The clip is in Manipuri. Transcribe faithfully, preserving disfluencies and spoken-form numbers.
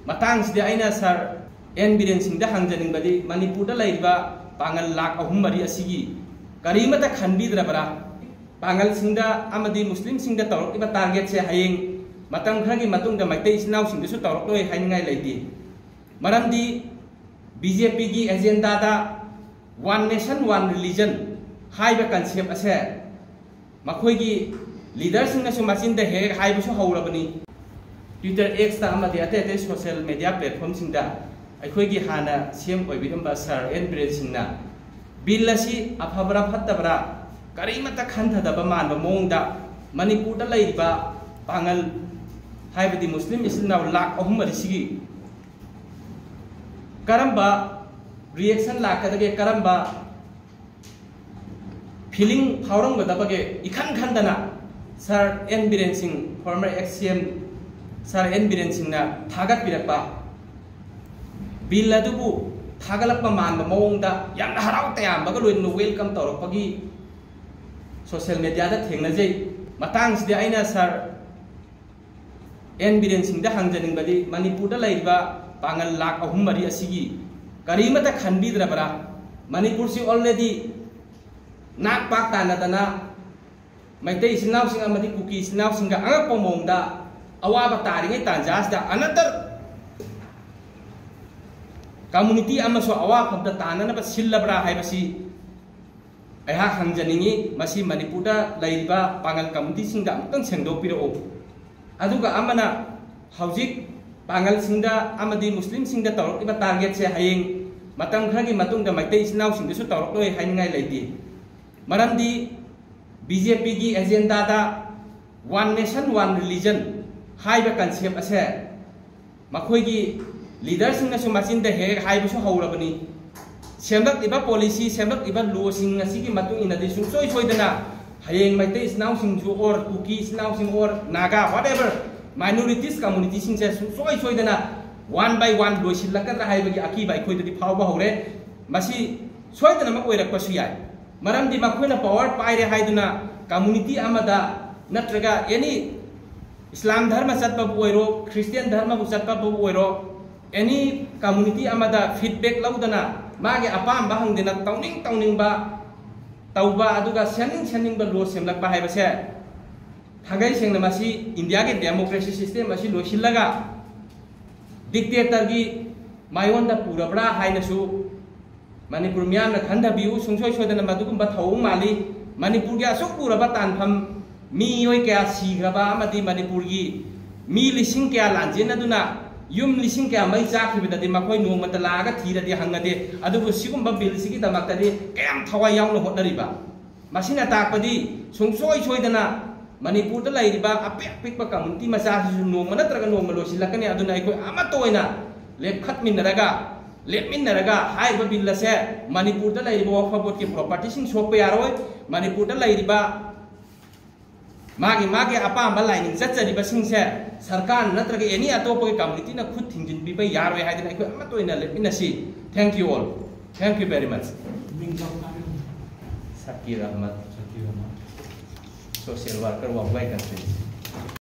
ꯃꯇꯥꯡꯁꯤꯗ ꯑꯩꯅ ꯁꯥꯔ ꯑꯦꯟ ꯕꯤꯔꯦꯟ ꯁꯤꯡꯗ ꯍꯪꯖꯅꯤꯡꯕꯗꯤ, ꯃꯅꯤꯄꯨꯔꯗ ꯂꯩꯔꯤꯕ ꯄꯥꯉꯜ ꯂꯥꯈ ꯑꯍꯨꯝ ꯃꯔꯤ ꯑꯁꯤꯒꯤ ꯀꯔꯤꯃꯠꯇ ꯈꯟꯕꯤꯗ꯭ꯔꯕ꯭ꯔꯥ? ꯄꯥꯉꯜꯁꯤꯡꯗ ꯑꯃꯗꯤ ꯃꯨꯁꯂꯤꯝꯁꯤꯡꯗ ꯇꯧꯔꯛꯂꯤꯕ ꯇꯥꯔꯒꯦꯠꯁꯦ ꯍꯌꯦꯡ ꯃꯇꯝ ꯈꯔꯒꯤ ꯃꯇꯨꯡꯗ ꯃꯩꯇꯩ ꯏꯆꯤꯟ ꯏꯅꯥꯎꯁꯤꯡꯗꯁꯨ ꯇꯧꯔꯛꯂꯣꯏ ꯍꯥꯏꯅꯤꯡꯉꯥꯏ ꯂꯩꯇꯦ꯫ ꯃꯔꯝꯗꯤ ꯕꯤ ꯖꯦ ꯄꯤꯒꯤ ꯑꯦꯖꯦꯟꯗꯥꯗ ꯋꯥꯟ ꯅꯦꯁꯟ ꯋꯥꯟ ꯔꯤꯂꯤꯖꯟ ꯍꯥꯏꯕ ꯀꯟꯁꯦꯞ ꯑꯁꯦ ꯃꯈꯣꯏꯒꯤ ꯂꯤꯗꯔꯁꯤꯡꯅꯁꯨ ꯃꯆꯤꯟꯗ ꯍꯦꯛ ꯍꯦꯛ ꯍꯥꯏꯕꯁꯨ ꯍꯧꯔꯕꯅꯤ꯫ ꯇ꯭ꯋꯤꯇꯔ, ꯑꯦꯛꯁꯇ ꯑꯃꯗꯤ ꯑꯇꯩ ꯑꯇꯩ ꯁꯣꯁꯤꯌꯦꯜ ꯃꯦꯗꯤꯌꯥ ꯄ꯭ꯂꯦꯠꯐꯣꯝꯁꯤꯡꯗ ꯑꯩꯈꯣꯏꯒꯤ ꯍꯥꯟꯅ ꯁꯤ ꯑꯦꯝ ꯑꯣꯏꯕꯤꯔꯝꯕ ꯁꯥꯔ ꯑꯦꯟ ꯕꯤꯔꯦꯟ ꯁꯤꯡꯅ ꯕꯤꯜ ꯑꯁꯤ ꯑꯐꯕ꯭ꯔꯥ ꯐꯠꯇꯕ꯭ꯔꯥ ꯀꯔꯤꯃꯠꯇ ꯈꯟꯊꯗꯕ ꯃꯥꯟꯕ ꯃꯑꯣꯡꯗ ꯃꯅꯤꯄꯨꯔꯗ ꯂꯩꯔꯤꯕ ꯄꯥꯉꯜ, ꯍꯥꯏꯕꯗꯤ ꯃꯨꯁꯂꯤꯝ ꯏꯆꯤꯜ ꯏꯅꯥꯎ ꯂꯥꯈ ꯑꯍꯨꯝ ꯃꯔꯤꯁꯤꯒꯤ ꯀꯔꯝꯕ ꯔꯤꯌꯦꯛꯁꯟ ꯂꯥꯛꯀꯗꯒꯦ, ꯀꯔꯝꯕ ꯐꯤꯂꯤꯡ ꯐꯥꯎꯔꯝꯒꯗꯕꯒꯦ ꯏꯈꯟ ꯈꯟꯗꯅ ꯁꯥꯔ ꯑꯦꯟ ꯕꯤꯔꯦꯟ ꯁꯤꯡ, ꯐꯣꯔꯃꯔ ꯑꯦꯛꯁ ꯁꯤ ꯑꯦꯝ ꯁꯥꯔ ꯑꯦꯟ ꯕꯤꯔꯦꯟ ꯁꯤꯡꯅ ꯊꯥꯒꯠꯄꯤꯔꯛꯄ ꯕꯤꯜ ꯑꯗꯨꯕꯨ ꯊꯥꯒꯠꯂꯛꯄ ꯃꯥꯟꯕ ꯃꯑꯣꯡꯗ ꯌꯥꯝꯅ ꯍꯔꯥꯎ ꯇꯌꯥꯝꯕꯒ ꯂꯣꯏꯅꯅ ꯋꯦꯜꯀꯝ ꯇꯧꯔꯛꯄꯒꯤ ꯁꯣꯁꯤꯌꯦꯜ ꯃꯦꯗꯤꯌꯥꯗ ꯊꯦꯡꯅꯖꯩ꯫ ꯃꯇꯥꯡꯁꯤꯗ ꯑꯩꯅ ꯁꯥꯔ ꯑꯦꯟ ꯕꯤꯔꯦꯟ ꯁꯤꯡꯗ ꯍꯪꯖꯅꯤꯡꯕꯗꯤ, ꯃꯅꯤꯄꯨꯔꯗ ꯂꯩꯔꯤꯕ ꯄꯥꯉꯜ ꯂꯥꯈ ꯑꯍꯨꯝ ꯃꯔꯤ ꯑꯁꯤꯒꯤ ꯀꯔꯤꯃꯠꯇ ꯈꯟꯕꯤꯗ꯭ꯔꯕ꯭ꯔꯥ? ꯃꯅꯤꯄꯨꯔꯁꯤ already ꯅꯥꯛ ꯄꯥꯛ ꯇꯥꯟꯅꯗꯅ ꯃꯩꯇꯩ ꯏꯆꯤꯟ ꯏꯅꯥꯎꯁꯤꯡ ꯑꯃꯗꯤ ꯀꯨꯀꯤ ꯏꯆꯤꯟ ꯏꯅꯥꯎꯁꯤꯡꯒ ꯑꯉꯛꯄ ꯃꯑꯣꯡꯗ ꯑꯋꯥꯕ ꯇꯥꯔꯤꯉꯩ ꯇꯥꯟꯖꯥꯁꯤꯗ another community ꯑꯃꯁꯨ ꯑꯋꯥꯐꯝꯗ ꯇꯥꯅꯅꯕ ꯁꯤꯜꯂꯕ꯭ꯔꯥ ꯍꯥꯏꯕꯁꯤ ꯑꯩꯍꯥꯛ ꯍꯪꯖꯅꯤꯡꯏ꯫ ꯃꯁꯤ ꯃꯅꯤꯄꯨꯔꯗ ꯂꯩꯔꯤꯕ ꯄꯥꯉꯜ ꯀꯝꯃꯨꯅꯤꯇꯤꯁꯤꯡꯗ ꯑꯃꯨꯛꯇꯪ ꯁꯦꯡꯗꯣꯛꯄꯤꯔꯛꯎ꯫ ꯑꯗꯨꯒ ꯑꯃꯅ, ꯍꯧꯖꯤꯛ ꯄꯥꯉꯜꯁꯤꯡꯗ ꯑꯃꯗꯤ ꯃꯨꯁꯂꯤꯝꯁꯤꯡꯗ ꯇꯧꯔꯛꯂꯤꯕ ꯇꯥꯔꯒꯦꯠꯁꯦ ꯍꯌꯦꯡ ꯃꯇꯝ ꯈꯔꯒꯤ ꯃꯇꯨꯡꯗ ꯃꯩꯇꯩ ꯏꯆꯤꯟ ꯏꯅꯥꯎꯁꯤꯡꯗꯁꯨ ꯇꯧꯔꯛꯂꯣꯏ ꯍꯥꯏꯅꯤꯡꯉꯥꯏ ꯂꯩꯇꯦ꯫ ꯃꯔꯝꯗꯤ ꯕꯤ ꯖꯦ ꯄꯤꯒꯤ ꯑꯦꯖꯦꯟꯗꯥꯗ ꯋꯥꯟ ꯅꯦꯁꯟ ꯋꯥꯟ ꯔꯤꯂꯤꯖꯟ ꯍꯥꯏꯕ ꯀꯟꯁꯦꯞ ꯑꯁꯦ ꯃꯈꯣꯏꯒꯤ ꯂꯤꯗꯔꯁꯤꯡꯅꯁꯨ ꯃꯆꯤꯟꯗ ꯍꯦꯛ ꯍꯦꯛ ꯍꯥꯏꯕꯁꯨ ꯍꯧꯔꯕꯅꯤ꯫ ꯁꯦꯝꯂꯛꯂꯤꯕ ꯄꯣꯂꯤꯁꯤ, ꯁꯦꯝꯂꯛꯂꯤꯕ ꯂꯣꯁꯤꯡ ꯑꯁꯤꯒꯤ ꯃꯇꯨꯡ ꯏꯟꯅꯗꯤ ꯁꯨꯡꯁꯣꯏ ꯁꯣꯏꯗꯅ ꯍꯌꯦꯡ ꯃꯩꯇꯩ ꯏꯆꯤꯟ ꯏꯅꯥꯎꯁꯤꯡꯁꯨ ꯑꯣꯔ ꯀꯨꯀꯤ ꯏꯆꯤꯟ ꯏꯅꯥꯎꯁꯤꯡ ꯑꯣꯔ ꯅꯥꯒꯥ, whatever, minorities communityꯁꯤꯡꯁꯦ ꯁꯨꯡꯁꯣꯏ ꯁꯣꯏꯗꯅ ꯋꯥꯟ ꯕꯥꯏ ꯋꯥꯟ ꯂꯣꯏꯁꯤꯜꯂꯛꯀꯗ꯭ꯔꯥ ꯍꯥꯏꯕꯒꯤ ꯑꯀꯤꯕ ꯑꯩꯈꯣꯏꯗꯗꯤ ꯐꯥꯎꯕ ꯍꯧꯔꯦ꯫ ꯃꯁꯤ ꯁꯣꯏꯗꯅꯃꯛ ꯑꯣꯏꯔꯛꯄꯁꯨ ꯌꯥꯏ꯫ ꯃꯔꯝꯗꯤ ꯃꯈꯣꯏꯅ ꯄꯋꯥꯔ ꯄꯥꯏꯔꯦ ꯍꯥꯏꯗꯨꯅ ꯀꯝꯃꯨꯅꯤꯇꯤ ꯑꯃꯗ ꯅꯠꯇ꯭ꯔꯒ ꯑꯦꯅꯤ ꯏꯁꯂꯥꯝ ꯙꯔꯃ ꯆꯠꯄꯕꯨ ꯑꯣꯏꯔꯣ, ꯈ꯭ꯔꯤꯁꯇꯤꯌꯥꯟ ꯙꯔꯃꯕꯨ ꯆꯠꯄꯕꯨ ꯑꯣꯏꯔꯣ, ꯑꯦꯅꯤ ꯀꯝꯃꯨꯅꯤꯇꯤ ꯑꯃꯗ ꯐꯤꯗꯕꯦꯛ ꯂꯧꯗꯅ ꯃꯥꯒꯤ ꯑꯄꯥꯝꯕ ꯍꯪꯗꯅ ꯇꯧꯅꯤꯡ ꯇꯧꯅꯤꯡꯕ ꯇꯧꯕ, ꯑꯗꯨꯒ ꯁꯦꯝꯅꯤꯡ ꯁꯦꯝꯅꯤꯡꯕ ꯂꯣ ꯁꯦꯝꯂꯛꯄ ꯍꯥꯏꯕꯁꯦ ꯊꯥꯡꯒꯩ ꯁꯦꯡꯅ ꯃꯁꯤ ꯏꯟꯗꯤꯌꯥꯒꯤ ꯗꯦꯃꯣꯀ꯭ꯔꯦꯁꯤ ꯁꯤꯁꯇꯦꯝ ꯑꯁꯤ ꯂꯣꯏꯁꯤꯜꯂꯒ ꯗꯤꯛꯇꯦꯇꯔꯒꯤ ꯃꯥꯏꯌꯣꯟꯗ ꯄꯨꯔꯕ꯭ꯔꯥ ꯍꯥꯏꯅꯁꯨ ꯃꯅꯤꯄꯨꯔ ꯃꯤꯌꯥꯝꯅ ꯈꯟꯊꯕꯤꯌꯨ꯫ ꯁꯨꯡꯁꯣꯏ ꯁꯣꯏꯗꯅ ꯃꯗꯨꯒꯨꯝꯕ ꯊꯧꯑꯣꯡ ꯃꯥꯜꯂꯤ꯫ ꯃꯅꯤꯄꯨꯔꯒꯤ ꯑꯁꯨꯛ ꯂꯨꯔꯕ ꯇꯥꯟꯐꯝ, ꯃꯤꯑꯣꯏ ꯀꯌꯥ ꯁꯤꯈ꯭ꯔꯕ ꯑꯃꯗꯤ ꯃꯅꯤꯄꯨꯔꯒꯤ ꯃꯤ ꯂꯤꯁꯤꯡ ꯀꯌꯥ ꯂꯥꯟꯖꯦꯟꯅꯗꯨꯅ ꯌꯨꯝ ꯂꯤꯁꯤꯡ ꯀꯌꯥ ꯃꯩ ꯆꯥꯈꯤꯕꯗꯗꯤ ꯃꯈꯣꯏ ꯅꯣꯡꯃꯇ ꯂꯥꯛꯑꯒ ꯊꯤꯔꯗꯤ ꯍꯪꯉꯗꯦ꯫ ꯑꯗꯨꯕꯨ ꯁꯤꯒꯨꯝꯕ ꯕꯤꯜꯁꯤꯒꯤꯗꯃꯛꯇꯗꯤ ꯀꯌꯥꯝ ꯊꯋꯥꯏ ꯌꯥꯎꯅ ꯍꯣꯠꯅꯔꯤꯕ? ꯃꯁꯤꯅ ꯇꯥꯛꯄꯗꯤ ꯁꯨꯡꯁꯣꯏ ꯁꯣꯏꯗꯅ ꯃꯅꯤꯄꯨꯔꯗ ꯂꯩꯔꯤꯕ ꯑꯄꯤꯛ ꯑꯄꯤꯛꯄ ꯀꯝꯃꯨꯅꯤꯇꯤ ꯃꯆꯥꯁꯤꯁꯨ ꯅꯣꯡꯃ ꯅꯠꯇ꯭ꯔꯒ ꯅꯣꯡꯃ ꯂꯣꯏꯁꯤꯜꯂꯛꯀꯅꯤ꯫ ꯑꯗꯨꯅ ꯑꯩꯈꯣꯏ ꯑꯃꯠꯇ ꯑꯣꯏꯅ ꯂꯦꯞꯈꯠꯃꯤꯟꯅꯔꯒ, ꯂꯦꯞꯃꯤꯟꯅꯔꯒ ꯍꯥꯏꯔꯤꯕ ꯕꯤꯜ ꯑꯁꯦ ꯃꯅꯤꯄꯨꯔꯗ ꯂꯩꯔꯤꯕ ꯋꯛꯐ ꯕꯣꯔꯗꯀꯤ ꯄ꯭ꯔꯣꯄꯔꯇꯤꯁꯤꯡ ꯁꯣꯛꯄ ꯌꯥꯔꯣꯏ, ꯃꯅꯤꯄꯨꯔꯗ ꯂꯩꯔꯤꯕ ꯃꯥꯒꯤ ꯃꯥꯒꯤ ꯑꯄꯥꯝꯕ ꯂꯥꯏꯅꯤꯡ ꯆꯠꯆꯔꯤꯕꯁꯤꯡꯁꯦ ꯁꯔꯀꯥꯔ ꯅꯠꯇ꯭ꯔꯒ ꯑꯦꯅꯤ ꯑꯇꯣꯞꯄꯒꯤ ꯀꯝꯃꯨꯅꯤꯇꯤꯅ ꯈꯨꯠ ꯊꯤꯡꯖꯤꯟꯕꯤꯕ ꯌꯥꯔꯣꯏ ꯍꯥꯏꯗꯅ ꯑꯩꯈꯣꯏ ꯑꯃꯠꯇ ꯑꯣꯏꯅ ꯂꯦꯞꯃꯤꯟꯅꯁꯤ꯫ Thank you all. Thank you very much. ꯃꯤꯡ ꯀꯌꯥ ꯍꯥꯏꯕꯤꯌꯨ? ꯁꯀꯤꯔ Ahmad, ꯁꯀꯤꯔ Ahmad. Social worker, Wangoi constituency꯫